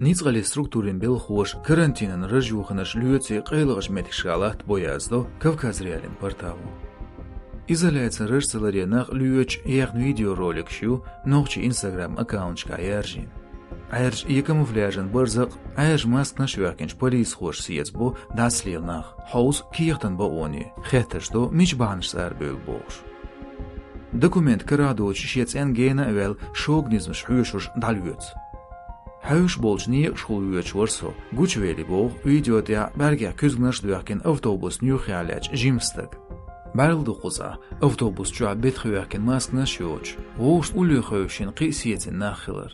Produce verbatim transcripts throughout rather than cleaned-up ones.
Ницкъаллин структурийн белхалоша карантинан раж йохийнарш лоьций къайлагӀча меттигашка латтабо, яздо Кавказ.Реалиин портало. Изоляцин раж ца ларъе нах лоьцуш яьхна видеороликаш ю нохчий Instagram аккаунташка яржийна. Ӏаьржа е камуфляжан барзакъ, Ӏаьржа маскаш а йоьхкинчу полисхоша сецабо дӀасалела нах, хьовса кехатан бакъоне, хеттарш до, мича бахьанашца арабевлла бохуш. Документ карахь доцуш шен цӀенна гена а ваьлла, шога низамаш хьоьшурш дӀалоьцу. Хьоьжуш болчу некъашхула воьдуш вара со, гучувелла, боху видео тӀехь бӀаьргех куьзганаш а доьхкина автобусна юххехь лаьтташ жима стаг. БӀаьрла ду кхузахь, автобус чохь бетах йоьхкина маскаш а йоцуш, вовшашна уллохь хевшина кхин а сецина нах хилар.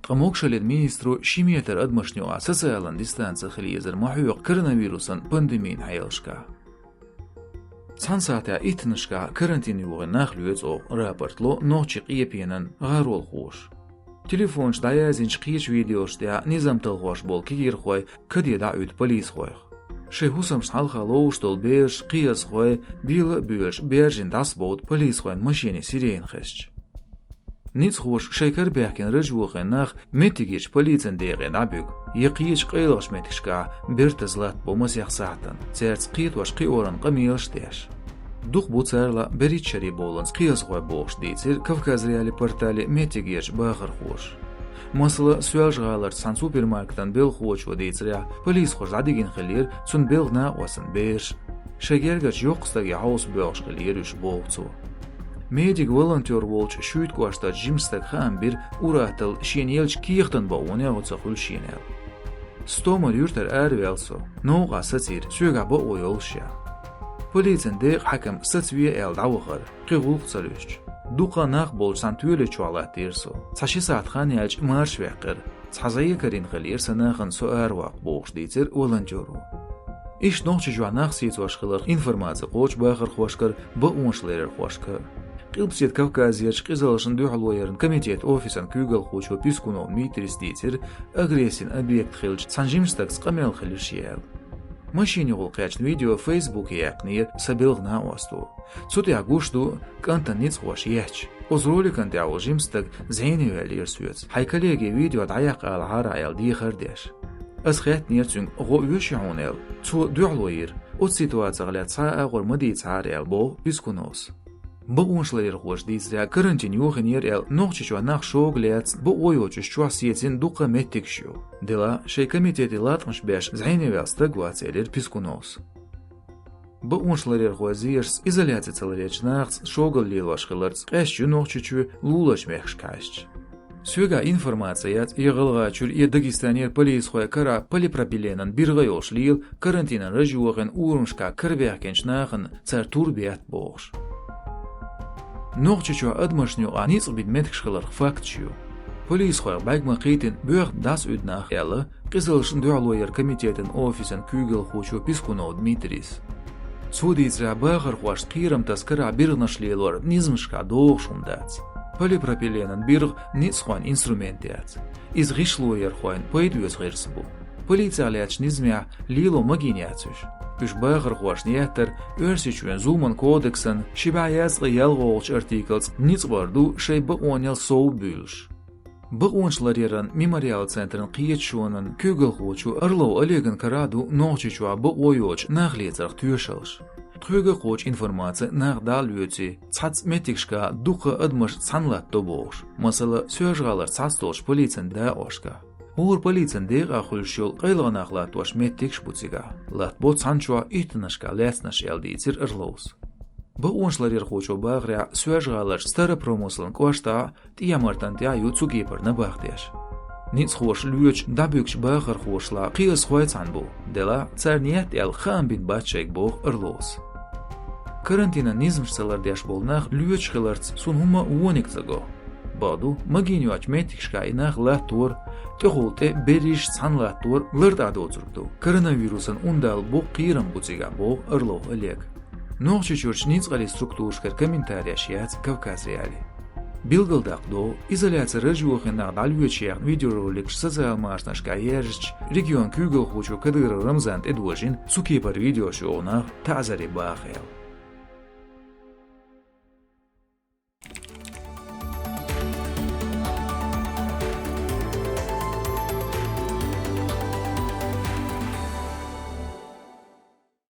Ткъа могашаллин министро ши метр адамашна юкъахь социалан дистанци хила езар ма хьоькху коронавирусан пандемин хьелашкахь. Цхьана сахьтехь иттаннашкахь карантин йохийна нах лоьцу оха, рапорт ло нохчийн къепенан гӀаролхоша. Телефонаш дӀаязйинчу кхечу видеошна тӀехь низам талхош болу кегийрхой каде дӀаоьтту полисхойх. Шайн хӀусамашна хьалха ловш долу бераш, кхиазхой, бела а боьлуш, баьржина дӀасабовду полисхойн машенийн сирена хезча. Ницкъахоша шайн кара баьхкина раж йохийна нах меттигерчу полицин декъе дӀабуьгу, я кхечу къайлагӀчу меттигашкахь бертаза латтабо масех сахьтана, цаьрца кхетош кхиоран къамелаш а деш. Дукха бу царал берхӀитта шаре боланза кхиазхой бохуш дийцира Кавказ.Реалиин портале меттигерчу бахархоша. Масала, Соьлжа-ГӀаларчу цхьана супермаркетан белхахочо дийцарехь, полисхоша дӀадигина хиллера цуьнан белхан накъостан бераш. Шайн гергарчу йоккхачу стаге хьовса боьлхуш хиллера уьш, боху цо. Медик-волонтер волчу Шуьйта кӀоштарчу жимачу стага хаам бира, ур-атталла шена еллачу кехатан бакъонех оцу хуьлу шена аьлла. Стомар юьртара араваьлла со, новкъа сацийра, соьгахь бакъо йолуш я. Полицин декъан хьаькам сацаве аьлла дӀавахара, кхин гӀуллакх ца луьстуш. Дукха нах болчу цхьана тоьле чохь латтийра со. Цхьа ши сахьт хан яьлча марша ваьккхира. Цхьа зӀе карийна хиллера сан нахана со араваккха, бохуш дийцира волонтеро. Иштта Нохчийчохь нах сецош хиларх информаци кхочу бахархошкара, бакъонаш ларъярхошкара. Къилбаседа Кавказерчу къизаллашна дуьхьало яран комитетан офисан куьйгалхочо Пискунов Дмитрийс дийцира, агрессин объект хиллачу цхьана жимачу стагца къамел хилира шен аьлла. Машина юкъахь кхаьчна видео Фейсбуке яьккхинера сан белхан накъосто. Цу тӀехь гуш ду кӀантана ницкъахоша етташ. Оцу роликан тӀехь волу жима стаг зӀене ваьллера соьца. Хьайн коллеге видео дӀаяккха алахьара аьлла дехар а деш. Аса хаьттинера цуьнга, гӀо оьший хьуна аьлла. Цо дуьхьало йира, оцу ситуацих лаьцна цхьа а агӀор ма дийцахьара аьлла, боху Пискуновс. Бакъонаш ларъярхоша дийцарехь, карантин йохийнера аьлла, Нохчийчохь нах шога лаьцна, бакъо йоцуш чохь сецна дуккха меттигаш ю. Делахь, шайн комитетан латкъамаш беш зӀене ваьлла стаг вац, элира Пискуновс. Бакъонаш ларъярхойн зерашца изоляци ца ларъечу нахаца шогал лелош хиларца къаьсташ ю Нохчийчоь луларчу мехкашка хьаьжча. Соьгахь информаци яц я ГӀалгӀайчуьра, я Дагестанера полисхойн карахь полипропиленан биргӀа йолуш лела карантинан раж йохийна урамашкахь карабаьхкинчу нахана цара тур бетта бохуш. Нохчийчохь адамашна юкъахь ницкъ бина меттигаш хиларх факташ ю. Полисхойх бӀаьрг ма кхийтина боьхна дӀасаоьцу нах аьлла, къизаллашна дуьхьало яран комитетан офисан куьйгалхочо Пискунов Дмитрийс. Цо дийцарехь, бахархошна кхерам таса карахь биргӀанаш лелор низамашкахь догӀуш хӀума дац. Полипропиленан биргӀа ницкъахойн инструмент яц. Иза гӀишлоярхойн пайда оьцу гӀирс бу. Полицих лаьттачу низамехь лело магийна яц уьш. Уьш бахархошна еттар Оьрсийчоьнан зуламан кодексан ши бӀе ялхалгӀа ялхолгӀачу артиклца ницкъ бар ду шайн бакъонел сов буьйлуш. Бакъонаш ларъяран мемориал центран кхеташонан куьйгалхочо Орлов Олеган карахь ду Нохчийчохь бакъо йоцуш нах лецарх тоьшаллаш. Тхоьга кхочу информаци, нах дӀа а лоьций, цхьацца меттигашкахь дуккха адамаш цхьаьна латтадо бохуш, масала, Соьлжа-ГӀалара цхьацца долчу полицин дакъошкахь. ХӀора полицин декъахь хуьлуш йолу къайлагӀа нах латтош меттигаш а бу цигахь. Латтабо цхьана чохь иттаннашкахь лаьцнарш аьлла дийцира Орловс. Бакъонаш ларъярхочо бахарехь, Соьлжа-ГӀаларчу Старопромыслан кӀоштахь ТӀехьа-Мартан тӀехь ю цу кепара набахтеш. Ницкъахоша лоьцуш дӀабуьгучу бахархошлахь кхиазхой цхьаьна бу, делахь царна етта аьлла хаам бина бац шайга, боху Орловс. Карантинан низамаш ца лардеш болу нах лоьцуш хиларца суна хӀумма а вониг ца го. Бакъду, магийна йоцучу меттигашкахь и нах латтор, тӀехула тӀе берриш цхьаьна латтор лартӀехь доцург ду. Коронавирусан ун дала боккха кхерам бу цигахь, боху Орлов Олега. Нохчийчуьрчу ницкъаллин структурашкара комментареш яц Кавказ.Реалиин. Билгалдаккха догӀу, изоляцин раж йохийна нах дӀалоьцуш яьхна видеороликаш социал машанашкахь яьржича, регионан куьйгалхочо Кадыров Рамзана тӀедожийна цу кепара видеош йоху нах таӀзаре баха аьлла.